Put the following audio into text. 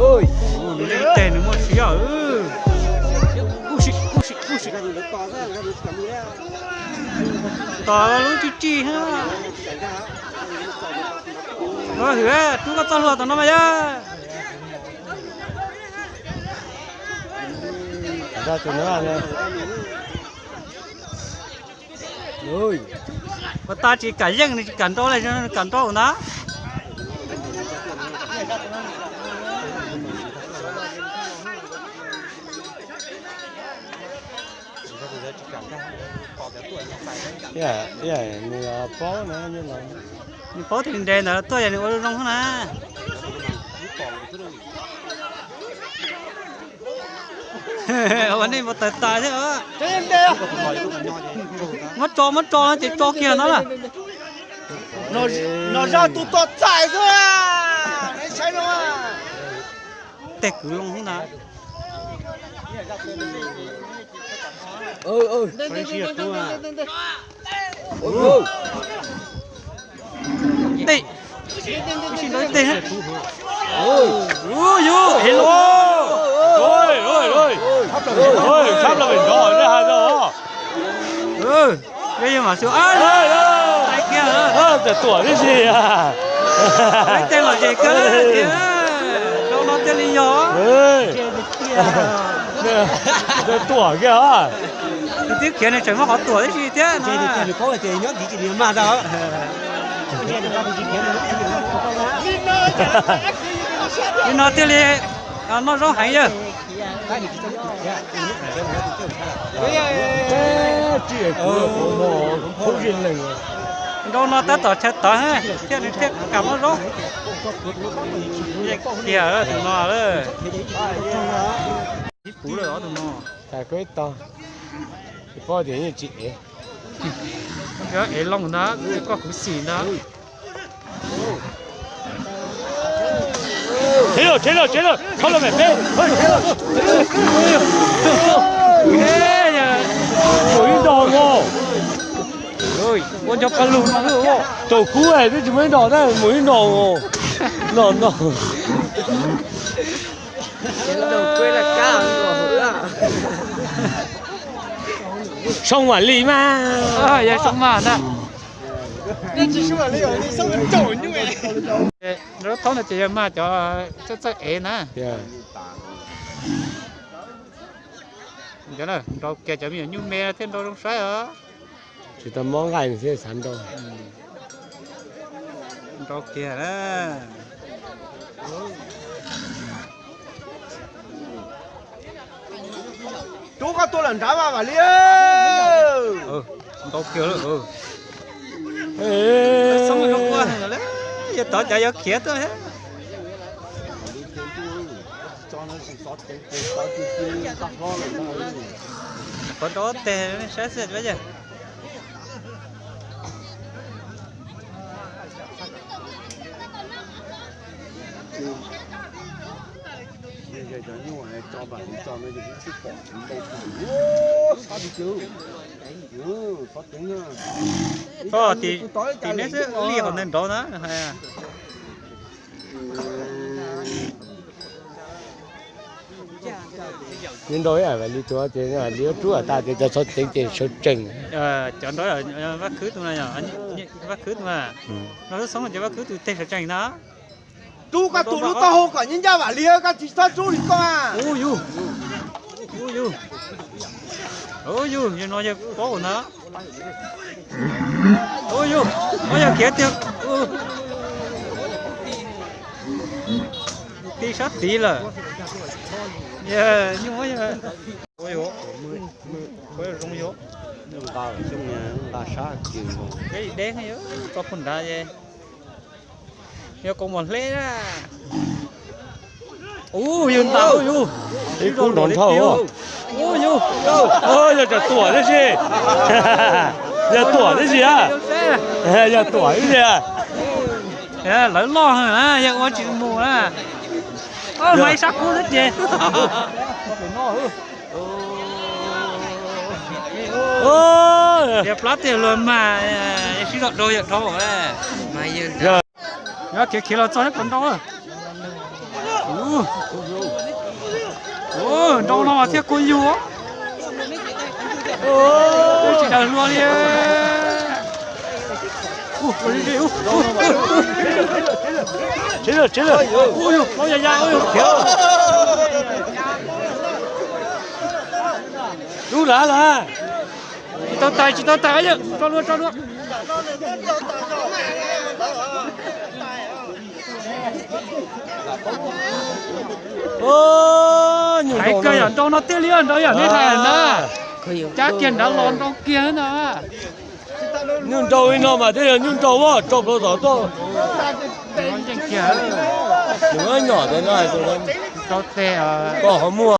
Nws teg nws muaj siab. Ub si, ub si, ub si. Tos lub tsij tsij. Los hwm, rub koj txoj hlua tom no mas yog. Ua tag tsis kam yeej, nws tsis kam nrau li, nws kam nrau ntag. Nws paub tias nres ntawd tuaj yog nws ua zoo zoo na. Ua nej npau taws tas thiab. Muab tso, muab tso no ces tso kiag no na. No zaj tus tom txais xwb. Teg kwv loo xwb na. Tej, tej, ua yus es los. Tshab plaws pem nrov, nej hais tau. Yog mas xwb, tais kiag, tawm tuam tib si. Tej los ces kawg, rau no thiaj li yog. Tawm tuam kiag. Tus twb khiav nws tseem muab qhov tuam tib si thiab. Li no thiaj li noj zaub heev yawg. Nrau no tab tom chaw tawv thiab nws thiaj kam noj zaub. Kiag tus no lawm. Ib puv lawm ob tug no. Tag koj ib tog, tsis paub tias yeej tsis ev. Ev loo ntag, koj khuv xim ntag. Tsheb lawm, tsheb lawm, tsheb lawm, tsheb lawm mem peb. Mus ib nrog os. Ua nco pawg lug no. Thaum kub twb tsis muaj ib nrog, tab mus ib nrog os. No no. Soo Vam Lis mas. Yog Soo mas ntag. Nraub thaub no ces yog mas cov txawj txawj ev na. Nrau kiag cov me nyuam nyuj me thiaj nrau zoo saib os. Tsis tau mob nqaij nws thiaj xav nrau. Nrau kiag na. Rub koj tuaj lawm nrad mas Vam Lis. Nrau kiag lawm. Yog tod cas yuav khiav tuaj thiab. Qhov nrau teg saib xwb yog. Koj tim neb xwb li qhov ntawd nraud na. Neb nrau ib yam li tus ces li rub tas ces cov txhob ceev ces sawv tsees. Cov nrau Vaj Khwb tus na, Vaj Khwb tus na. No xoob ces Vaj Khwb tus teg sawv tsees na. Rub koj tus lub taub hau kom nyob ncaj Vam Lis, koj tsis txhob rub li koj. Ub yug, ub yug, ub yug, yog no yog paub na. Ub yug, no yog khiav tiag. Ti sab tid lawm. Yog nyuj yog, ua zoo yog nqa xyoob nqa sab ces nkaus. Peb li deb tso pug nrad es yog kaus mom hleb na. Ub yug nta ub yug. Ib kub nrov nrhau. Ub yug, yog cov tuam tib si. Yog tuam tib si a. Yog tuam tib si a. Lawv loj na, yog ua tsis mus na. Mas ib sab kub xwb ces. Yog plab tiag luag mas, yog sib zog dhau yawm dhau. Khiav khiav los txog neb puas nrau. Nrau no mas thiaj kua yug. Tsis daws luag li. Lub lav los. Tsis tau tais, tsis tau tais, tso dua, tso dua. Hais kawg yam nrau no tiag li, nrau yam nej hais na. Cab kiag nrad los nrau kiag na. Nyuj nrau li no mas thiaj yog nyuj nrau, rau plaws tom tuaj. Nws nyom tes no, koj ho muaj.